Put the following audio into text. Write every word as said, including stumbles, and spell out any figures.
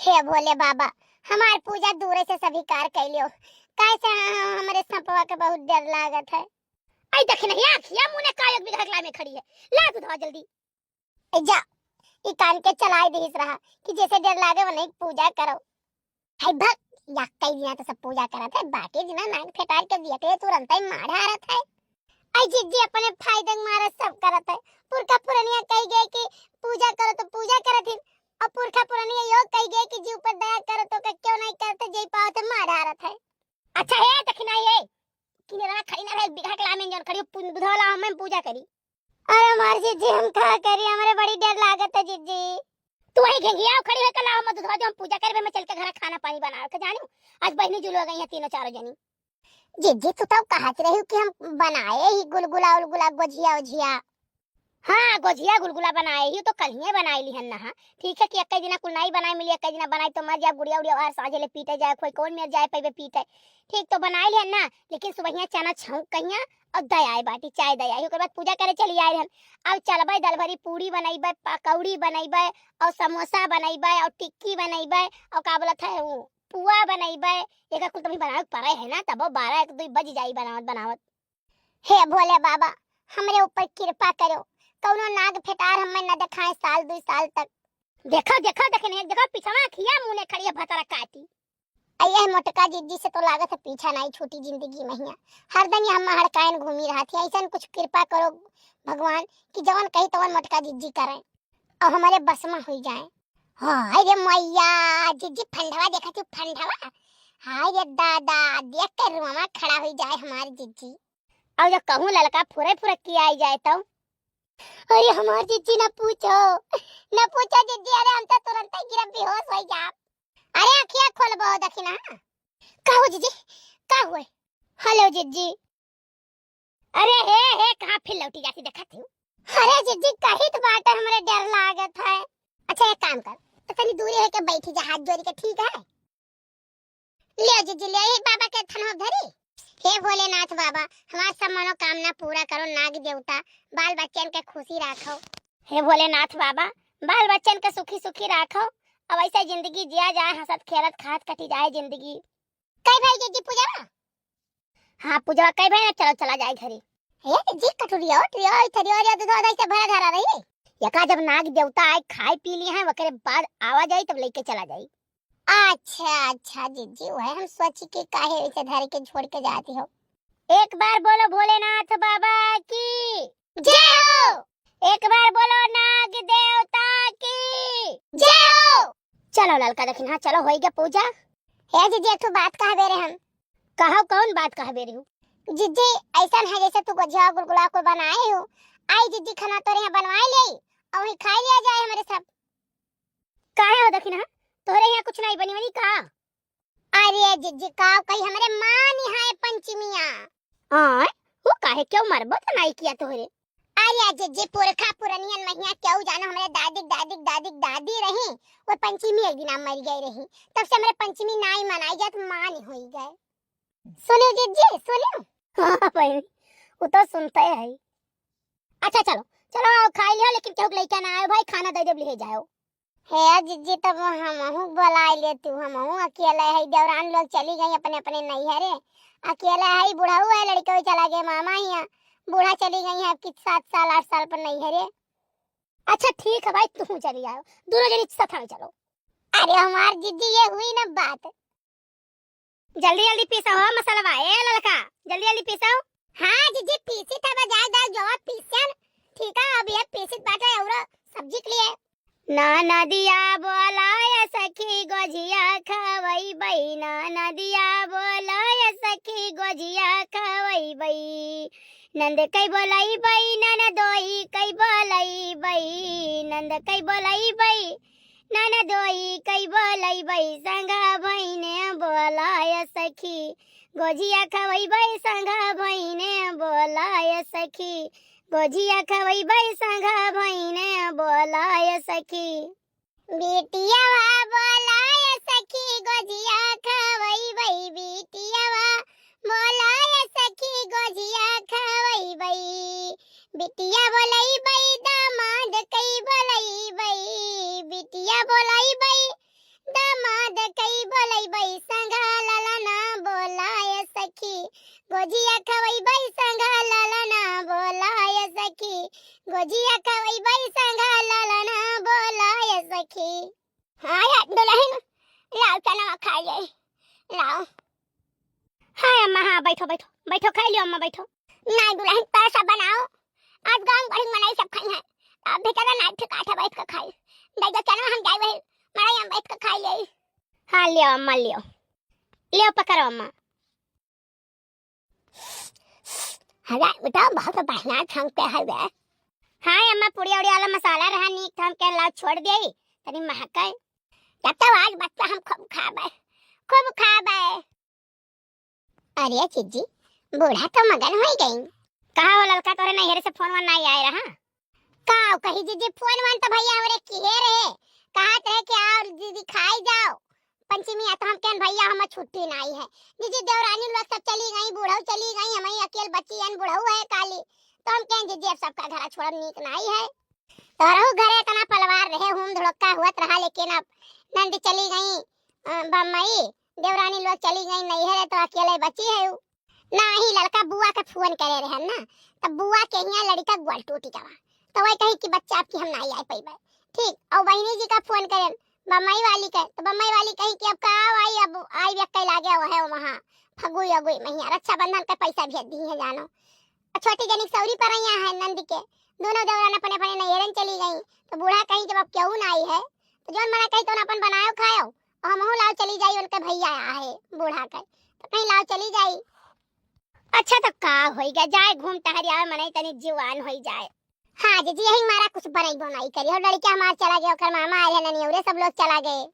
हे भोले बाबा, हमार पूजा दूरे से सभी कार कैलियो, काहे से ह-, ह-, हमरे सपवा के बहुत डर लागत है। आई देख नहीं, आँखिया मुने का एक बीघा लामे खड़ी है, ला दूधवा जल्दी। ए जा, ई कान के चलाए दिहिस रहा कि जैसे डर लागे वने पूजा करो। है भक, या कई दिना तो सब पूजा करत है, बाकी दिना नाग फेटार के दिया के तुरंत ही मार हारत है। आई जिज्जी अपने फायदे के मारे सब करत है। पुरखा पुरनिया कही गए कि पूजा करो तो पूजा करत हिन, और पुरखा पुरनिया यो कही गए कि जी ऊपर दया करो तो का क्यों नहीं करते, जे पावत है मार हारत है। अच्छा हे दखिना हे, किने रहा खड़ी ना रहे, एक बीघा के लामे जौन खड़ी हो, पू-, बुधवाला हम पूजा करी। अरे हमार जिज्जी, हम का करी, हमरे बड़ी डर लागत है जिज्जी। तू वही घेंघिया खड़ी होके लाओ, हम दूधवा दे, हम पूजा करबे, मैं चल के घर खाना पानी बनावे के जानी। आज बहनी जुलवा गई है तीनों चारों जनी। जिज्जी, तू तो कहत रही कि हम बनाए ही गुलगुला उलगुला, गोझिया उझिया। हाँ, गोझिया गुलगुला बनाए ही तो कल्हिये बनाए लिहन ना। हाँ, ठीक है कि एक दिना कुल नाई बनाए मिली, एक दिना बनाए तो मर जाए गुड़िया उड़िया, और साँझे ले पीटे जाए, कोई कौन मेर जाए पैबे पीटे। ठीक तो बनाए लिहन ना, लेकिन सुबहिया चना छौंक कहिया और दयाए बाटी, चाय दयाए, ओकर बाद पूजा करे चली आए रहन। अब चलबे दल भरी पूड़ी बनैबे, पकौड़ी बनैबे, और समोसा बनैबे, और टिक्की बनैबे, और का बोलत है वो, पुआ बनैबे। एकर कुल तमी बनावे के पड़े है ना, तबो बारह एक दुई बज जाई बनावत बनावत। हे भोले बाबा, हमरे ऊपर कृपा करो, कौनो नाग फेटार हमें न देखाए साल दुई साल तक। देखो, देखो, देखो, नहीं, देखो, पिछवा खिया मुँह ने खड़ी है भतरा काटी। अये मोटका जिज्जी से तो लागत है पीछा नहीं छूटी जिंदगी में हिया। हरदम ये हम हड़कायन घूमी रहत ही। ऐसन कुछ कृपा करो भगवान कि जवन कही तवन मोटका जिज्जी करें और हमारे बस में हुई जाए। हाय रे मैया, जिज्जी फंडवा देखा तू फंडवा। हाय रे दादा, देख के रुआवा खड़ा हुई जाए हमार जिज्जी। और जब कहूँ ललका फुरे फुरे की आई जाए तो। अरे हमार जिज्जी ना पूछो, ना पूछो जिज्जी, अरे हम तो तुरंत ही गिरब बेहोश हो जाब। अरे अखिया खोल बहु दखिना। का हो जिज्जी, का हुए? हेलो जिज्जी। अरे हे, हे, कहाँ फिर लौटी जाती देखत हूँ। अरे जिज्जी, कहित बाटे हमरे डर लागत है। अच्छा एक काम कर, तो तनी दूरी होके बैठी जा हाथ जोड़ी के, ठीक है? ले जिज्जी ले, यही बाबा के थनवा धरी। हे भोलेनाथ बाबा, हमार सब मनोकामना पूरा करो, नाग देवता, बाल बच्चन के खुशी राखो। हे भोलेनाथ बाबा, बाल बच्चन के सुखी सुखी राखो, अब ऐसे जिंदगी जिया जाए, हंसत खेलत खात कटी जाए जिंदगी। कई भाई जिज्जी पूजा? हाँ पूजा कई भाई, चलो चला जाए घरे। हे जिज्जी कटुरिया, टुरिया, इथरिया, अरे दूध ऐसे भरा धरा रही। यका जब नाग देवता आए खाए पी लिए हैं, वकरे बाद आवा जाई तब लेके चला जाई। अच्छा, अच्छा जिज्जी, वह हम सोची कि काहे ऐसे धर के छोड़ के जाती हो। एक बार बोलो भोलेनाथ बाबा की जय हो। एक बार बोलो नाग देवता की जय हो। चलो ललका दखिना, हाँ, चलो होई गया पूजा। हे जिज्जी, एक ठो बात कहबे रहे हम। कहो, कौन बात कहबे रहे हो? जिज्जी, ऐसन है जैसे तू गोझिया गुलगुला को बनाए हो। आई जिज्जी, खाना तोरे यहाँ बनवाए ले, और वहीं खाए लिया जाए हमारे सब। काहे हो दखिना, तोरे यहाँ कुछ नहीं बनी बनी का? अरे जिज्जी, का कही, हमरे माँ निहाय पंचमिया। आय, वो काहे क्यों मरबो तो नहीं किया तोहरे? अरे जिज्जी, पुरखा पुरनियन महिया क्यों जानो, हमरे दादी, दादी, दादी, दादी रही, वो पंचमी एक दिना मर गए रही, तब से हमरे पंचमी नाई मनाई जात, माँ नहीं होई गए। सुनियो जिज्जी, सुनियो। हाँ बहनी, वो तो सुनते है। अच्छा चलो, चलो आओ खाई लियो, लेकिन केहू के लइका ना आयो भाई, खाना दे देब, लिहे जाओ। हे जिज्जी, तब हमहू बुलाई लेती, हमहू अकेले है, देवरान लोग चली गई अपने अपने नैहरे, अकेले है, बुढ़ऊ है, लड़के भी चला गए मामा हिया, बूढ़ा चली गई है अब की सात साल आठ साल पर नैहरे। अच्छा ठीक है भाई, तू चली आओ, दोनों जनी साथ में चलो। अरे हमार जिज्जी, ये हुई ना बात। जल्दी जल्दी पीसा हो मसलवा, ए ललका, जल्दी जल्दी पीसा हो। हाँ जिज्जी, पीसी था बजाय दाल जो पीसन। ठीक है, अब ये पीसित बाटे और सब्जी के लिए। ना नदिया बोलाय सखी गोझिया खवई बई, ना नदिया बोलाय सखी गोझिया खवई बई। नंद कई बोलाई बई, नन दोई कई बोलाई बई, नंद कई बोलाई बई, नन दोई कई बोलाई बई, संगा भइने बोलाय सखी, गोझिया खवई बई, संगा भइने बोलाय सखी, गोझिया खवई बई, संगा भइने बोलाय सखी। बिटियावा बोलाय सखी, गोझिया खवई बई, बिटियावा बोलाय सखी, गोझिया खवई बई। बिटिया बोलाई बई, दामाद कई बोलाई बई, बिटिया बोलाई बई, दामाद जिया खवई बाई संगा लाला ना बोला ये सखी, गोजिया खवई बाई संगा लाला ना बोला ये सखी। हाँ यार दुलहिन, लाओ चना खा ले, लाओ। हाँ अम्मा, हाँ, बैठो, बैठो, बैठो, खाई लियो अम्मा, बैठो। नाहीं दुलहिन, पैसा बनाओ, आज गाँव बड़ी मनई सब खाई हैं, अब भीतर नाहीं ठिकात है बैठ के खाई। दे दो चना, हम जाए वही मड़ई में बैठ के खाई ले। हाँ लियो अम्मा, लियो, लियो पकड़ो अम्मा। अरे बेटा, बहुत बढ़िया छमके है बे। हाँ अम्मा, पुड़िया उड़िया वाला मसाला रहा नीक, तो हम कहे लाओ छोड़ दे, तनी महके। जब तो आज बच्चा हम खूब खाबे, खूब खाबे। अरे जीजी, बूढ़ा तो मगन हो गई। कहा हो ललका, तोरे नैहरे से फोन वोन नाहीं आए रहा? का कही जीजी, फोन वोन तो भैया हमरे किहे रहे, कहत रहे कि आओ दीदी खाई जाओ पंचमी, आ तो हम कहन भैया हम छुट्टी नाहीं है। जीजी देवरानी लोग सब चली गई, बूढ़ऊ चली गई, हम ही अकेल बची हन, बूढ़ऊ है काली, तो हम कहन जीजी अब सबका घर छोड़ब नीक नाहीं है। तोहरहू घरे इतना पलवार रहे, हूम धुड़क्का हुअत रहा, लेकिन अब नंद चली गई, अ, बम्बई, देवरानी लोग चली गई नैहरे, तो अकेले बची है उ। नाहीं, ललका बुआ के फोन करे रहन ना, तब बुआ के हियाँ लड़िका गोल टूटि गवा, तो वही कही कि बच्चा आपकी हम नाहीं आए पइबे। ठीक, और बहिनी जी का फोन करेन बम्बई वाली के, तो बम्बई वाली कही कि अब का आई, अब आई व्यक्ति लागे वह है वहाँ फगुई अगुई महिया, रक्षाबंधन का पैसा भेज दी है जानो। और छोटी जनी सौरी पर यहाँ है नंद के, दोनों देवरान अपने अपने नैहरन चली गई, तो बूढ़ा कही जब अब क्यों ना आई है, तो जौन मना कही तो अपन बनायो खायो, और हमहू लाओ चली जाई, उनके भैया आए है बूढ़ा के, तो कहीं लाओ चली जाई। अच्छा तो का होई गया, जाए घूम टहर आवे, मनई तनी जुआन होई जाए। हाँ जीजी, यही मारा कुछ बनई बनाई करी, और लड़का हमार चला गया, ओकर मामा आए हैं ननियौरे, सब लोग चला गए।